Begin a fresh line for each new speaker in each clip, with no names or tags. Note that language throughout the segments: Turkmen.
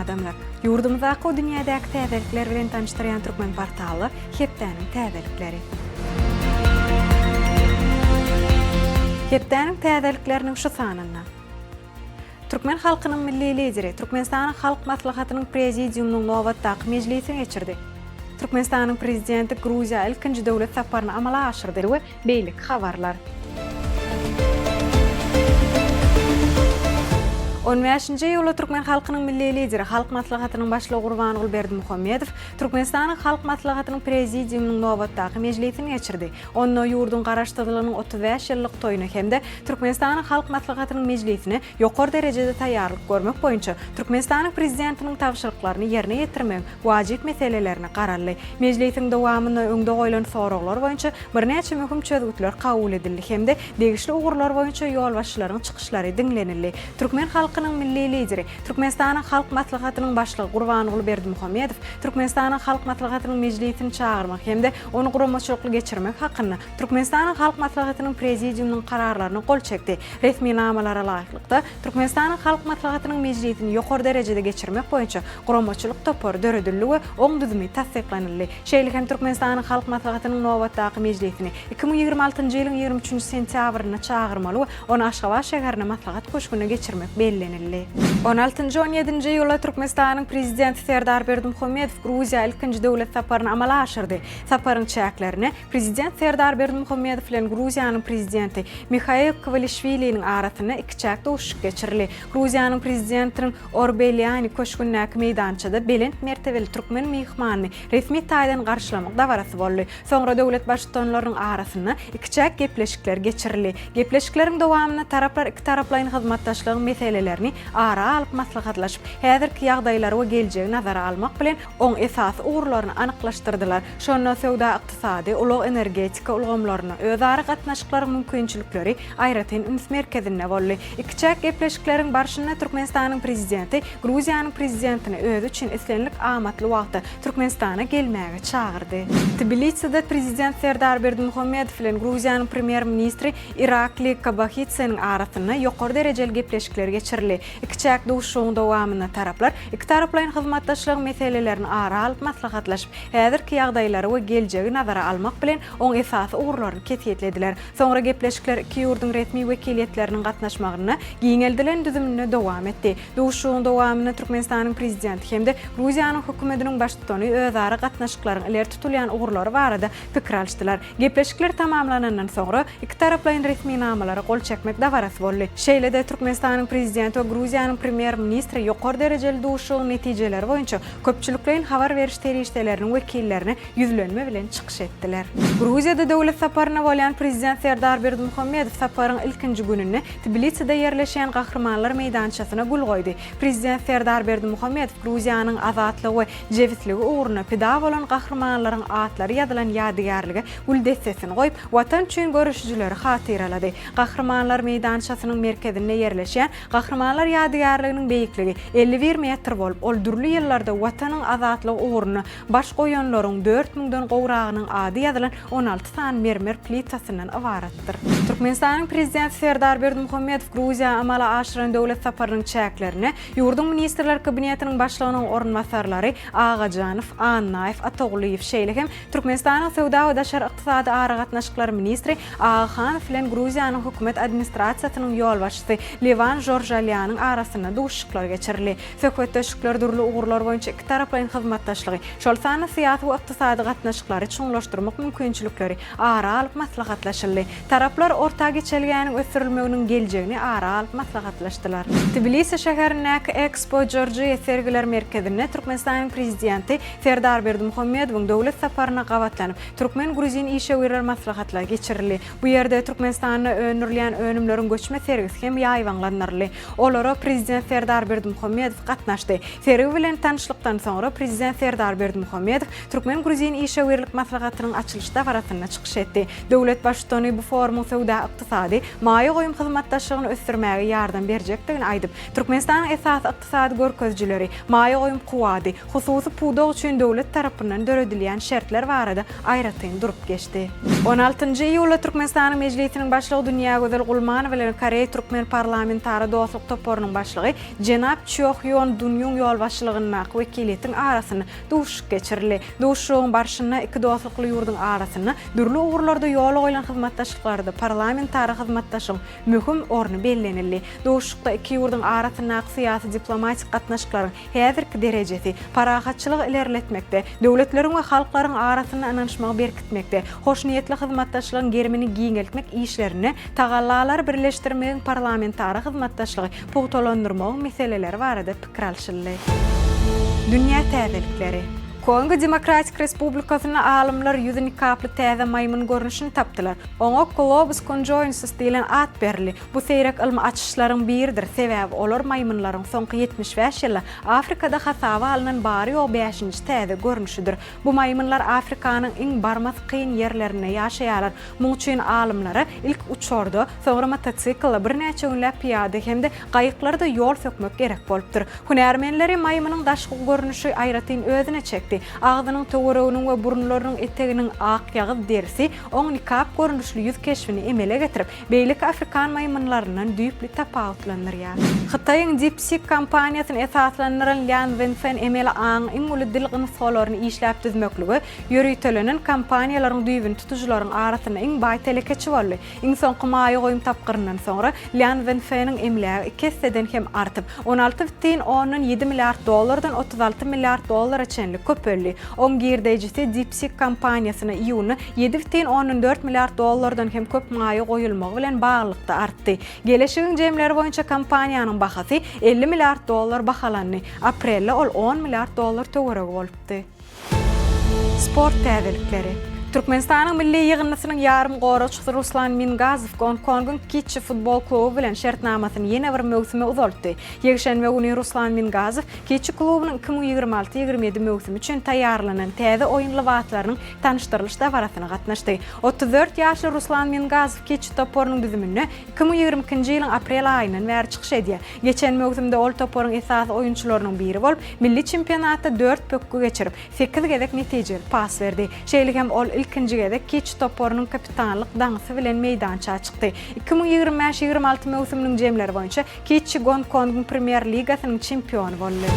adamlar! Ýurdumyzdaky we dünýädäki täzelikler bilen tanyşdyrýan Türkmen portally hepdäniň täzelikleri. Hepdäniň täzelikleriniň şu sanynda. Türkmen halkynyň Milli Lideri Türkmenistanyň Halk Maslahatynyň Prezidiumynyň nobatdaky mejlisini geçirdi. Türkmenistanyň Prezidenti Gruziýa ilkinji döwlet saparyny amala aşyrdy we beýleki habarlar. On bäşinji iýulda türkmen halkynyň Milli Lideri, Halk Maslahatynyň Başlygy Gurbanguly Berdimuhamedow Türkmenistanyň Halk Maslahatynyň Prezidiumynyň nobatdaky mejlisini geçirdi. Onda ýurduň Garaşsyzlygynyň 35 ýyllyk toýuna hem-de Türkmenistanyň Halk Maslahatynyň mejlisine ýokary derejede taýýarlyk görmek boýunça Türkmenistanyň Prezidentiniň tabşyryklaryny ýerine ýetirmegiň wajyp meselelerine garaldy. Mejlisiň dowamynda öňde goýlan soraglar boýunça birnäçe möhüm çözgütler kabul edildi hem-de degişli ugurlar boýunça ýolbaşçylaryň çykyşlary diňlenildi. Türkmen halkynyň Milli Lideri, Türkmenistanyň Halk Maslahatynyň Başlygy Gurbanguly Berdimuhamedow Türkmenistanyň Halk Maslahatynyň mejlisini çagyrmak hem-de ony guramaçylykly geçirmek hakynda Türkmenistanyň Halk Maslahatynyň Prezidiumynyň Kararlaryna gol çekdi. Resminamalara laýyklykda, Türkmenistanyň Halk Maslahatynyň mejlisini ýokary derejede geçirmek boýunça guramaçylyk topary döredildi we oň düzümi tassyklanyldy. Şeýle hem Türkmenistanyň Halk Maslahatynyň nobatdaky mejlisini 2026-njy ýylyň 23-nji sentýabrynda çagyrmaly we ony Aşgabat şäherinde Maslahat köşgünde geçirmek bellenildi. On altynjy, on ýedinji iýulda Türkmenistanyň Prezidenti Serdar Berdimuhamedow Gruziýa ilkinji döwlet saparyny amala aşyrdy. Saparyň çäklerinde Prezident Serdar Berdimuhamedow bilen Gruziýanyň Prezidenti Mihail Kwalişwiliniň arasynda ikiçäk duşuşyk geçirildi. Gruziýanyň Prezidentiniň Orbeliani köşgündäki meýdançada belent mertebeli türkmen myhmanyny resmi taýdan garşylamak dabarasy boldy. Soňra döwlet Baştutanlarynyň arasynda ikiçäk gepleşikler geçirildi. Gepleşikleriň dowamynda taraplar ikitaraplaýyn hyzmatdaşlygyň meselelerini ara alyp maslahatlaşyp, häzirki ýagdaýlary we geljegi nazara almak bilen, oň esasy ugurlaryny anyklaşdyrdylar. Şonda söwda-ykdysady, ulag-energetika ulgamlarynda özara gatnaşyklaryň mümkinçilikleri aýratyn üns merkezinde boldy. Ikiçäk gepleşikleriň barşynda Türkmenistanyň Prezidenti Gruziýanyň Prezidentini özi üçin islendik amatly wagtda Türkmenistana gelmäge çagyrdy. Tbiliside Prezident Serdar Berdimuhamedow bilen Gruziýanyň Premýer-ministri Irakli Kobahitseniň arasynda ýokary derejeli gepleşikler geçirildi. Ikiçäk duşuşygyň dowamynda taraplar ikitaraplaýyn hyzmatdaşlygyň meselelerini ara alyp maslahatlaşyp, häzirki ýagdaýlary we geljegi nazara almak bilen, oň esasy ugurlaryny kesgitlediler. Soňra gepleşikler iki ýurduň resmi wekiliýetleriniň gatnaşmagynda giňeldilen düzüminde dowam etdi. Duşuşygyň dowamynda Türkmenistanyň Prezidenti hem-de Gruziýanyň Hökümetiniň Baştutany özara gatnaşyklaryň ileri tutulýan ugurlary barada pikir alyşdylar. Gepleşikler tamamlanandan soňra, ikitaraplaýyn resminamalara gol çekmek dabarasy boldy. Şeýle-de Türkmenistanyň Prezidenti we Gruziýanyň Premýer-ministri ýokary derejeli duşuşygyň netijeleri boýunça köpçülikleýin habar beriş serişdeleriniň wekillerine ýüzlenme bilen çykyş etdiler. Gruziýada döwlet saparynda bolýan Prezident Serdar Berdimuhamedow saparyň ilkinji gününde Tbiliside ýerleşýän Gahrymanlar meýdançasyna gül goýdy. Prezident Serdar Berdimuhamedow Gruziýanyň azatlygy we jebisligi ugrunda pida bolan gahrymanlaryň atlary ýazylan ýadygärlige gül dessesini goýup, Watan üçin göreşijileri hatyralady. Gahrymanlar meýdançasynyň merkezinde ýerleşýän Gahrymanlar ýadygärliginiň beýikligi 51 metr bolup, ol dürli ýyllarda Watanyň azatlygy ugrunda baş goýanlaryň dört müňden gowragynyň ady ýazylan 16 sany mermer plitasyndan ybaratdyr. Türkmenistanyň Prezidenti Serdar Berdimuhamedow Gruziýa amala aşyran döwlet saparynyň çäklerinde Ýurduň Ministrler Kabinetiniň Başlygynyň orunbasarlary Agajanow, Annaýew, Atagulyýew, şeýle hem Türkmenistanyň Söwda we daşary ykdysady aragatnaşyklar ministri Agahanow bilen Gruziýanyň Hökümet administrasiýasynyň ýolbaşçysy Lewan Žoržalianyň arasynda duşuşyklar geçirildi. Söhbetdeşlikler dürli ugurlar boýunça ikitaraplaýyn hyzmatdaşlygy, şol sanda syýasy we ykdysady gatnaşyklary çuňlaşdyrmak mümkinçilikleri ara alyp maslahatlaşyldy. Taraplar Orta geçelgäniň ösdürilmeginiň geljegini ara alyp maslahatlaşdylar. Tbilisi şäherindäki Expo Georgia sergiler merkezinde Türkmenistanyň Prezidenti Serdar Berdimuhamedowyň döwlet saparyna gabatlanyp, türkmen-gruzin işewürler maslahatlary geçirildi. Bu ýerde Türkmenistanda öndürilýän önümleriň göçme sergisi hem ýaýbaňlandyryldy. Olara Prezident Serdar Berdimuhamedow gatnaşdy. Sergi bilen tanyşlykdan soňra Prezident Serdar Berdimuhamedow türkmen-gruzin işewürlik maslahatynyň açylyş dabarasynda çykyş etdi. Döwlet Baştutany bu forumyň söwda-ykdysady, maýa goýum hyzmatdaşlygyny ösdürmäge ýardam berjekdigini aýdyp, Türkmenistanyň esasy ykdysady görkezijileri, maýa goýum kuwwady, hususy pudak üçin döwlet tarapyndan döredilýän şertler barada aýratyn durup geçdi. On altynjy iýulda Türkmenistanyň Mejlisiniň Başlygy Dünýägözel Gulmanowa bilen Koreý-türkmen parlamentara dostluk. toparynyň başlygy jenap Çio Hýon Dunýuň ýolbaşçylygyndaky wekiliýetiň arasynda duşuşyk geçirildi. Duşuşygyň barşynda iki dostlukly ýurduň arasynda dürli ugurlarda ýola goýlan hyzmatdaşlyklarda parlamentara hyzmatdaşlygyň möhüm orny bellenildi. Duşuşykda iki ýurduň arasyndaky syýasy-diplomatik gatnaşyklaryň häzirki derejesi, parahatçylygy ilerletmekde, döwletleriň we halklaryň arasynda ynanyşmagy berkitmekde, hoşniýetli hyzmatdaşlygyň gerimini giňeltmek işlerinde tagallalary birleşdirmegiň parlamentara hyzmatdaşlygy pugtalandyrmagyň meseleleri barada pikir alşyldy. Dünýä täzelikleri. Kongo Demokratik Respublikasynda alymlar ýüzi nikaply täze maýmyn görnüşini tapdylar. Oňa Colobus conjoinsus diýlen at berildi. Bu seýrek ylmy açyşlaryň biridir, sebäbi olar maýmynlaryň soňky 75 ýylda Afrikada hasaba alnan bary-ýogy bäşinji täze görnüşidir. Bu maýmynlar Afrikanyň iň barmasy kyn ýerlerinde ýaşaýarlar. Muň üçin alymlara ilk uçarda, soňra motosiklde, birnäçe günläp pyýada hem-de gaýyklarda ýol sökmek gerek bolupdyr. Hünärmenleri maýmynyň daşky görnüşi aýratyn özüne çekdi. Agzynyň töwereginiň we burunlarynyň eteginiň ak ýagyz derisi oň nikap görnüşli ýüz keşbini emele getirip, beýleki afrikan maýmynlaryndan düýpli tapawutlandyrýar. Hytaýyň DeepSeek kompaniýasyny esaslandyran Lýan Wenfen emeli aňyň iň uly dil nusgalaryny işläp düzmeklige ýöritelenen kompaniýalaryň düýbüni tutujylaryň arasynda iň baý telekeçi boldy. Iň soňky maýa goýum tapgyryndan soňra Lýan Wenfeniň emlägi iki esseden hem artyp, 16,7 milliard dollardan 36 milliard dollara çenli köpeldi. Oň girdeýjisi DeepSeek kompaniýasyna iýunda 7,4 milliard dollardan hem köp maýa goýulmagy bilen baglylykda artdy. Geleşigiň jemleri boýunça kompaniýanyň bahasy 50 milliard dollar bahalandy. Aprelde ol on milliard dollar töweregi bolupdy. Sport täzelikleri. Türkmenistanyň milli ýygyndysynyň ýarym goragçysy Ruslan Mingazow Gonkongyň Kitçi futbol kluby bilen şertnamasyny ýene bir möwsüme uzaltdy. Ýekşenbe güni Ruslan Mingazow Kitçi klubunyň 2026, 27 möwsümi üçin taýýarlanan täze oýun lybaslarynyň tanyşdyrylyş dabarasyna gatnaşdy. 34 ýaşly Ruslan Mingazow Kitçi toparynyň düzüminde 2022-nji ýylyň aprel aýyndan bäri çykyş edýär. Geçen möwsümde ol toparyň esasy oýunçylarynyň biri bolup, milli çempionatda dört pökgi geçirip, sekiz gezek netijeli pas berdi. Şeýle hem ol ilkinji gezek Kitç toparynyň kapitanlyk daňysy bilen meýdança çykdy. 2025, 26 möwsüminiň jemleri boýunça Kitçi Gonkongyň Premýer-ligasynyň çempiony boldy.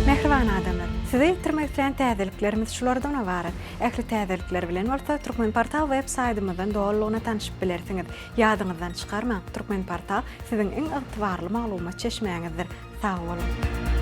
Mähriban adamlar! Size ýetirmek isleýän täzeliklerimiz şulardan ybarat. Ähli täzelikler bilen bolsa Turkmenportal web saýtymyzdan dolulygyna tanşyp bilersiňiz. Ýadyňyzdan çykarmaň, Turkmenportal siziň iň ygtybarly maglumat çeşmäňizdir. Sag boluň!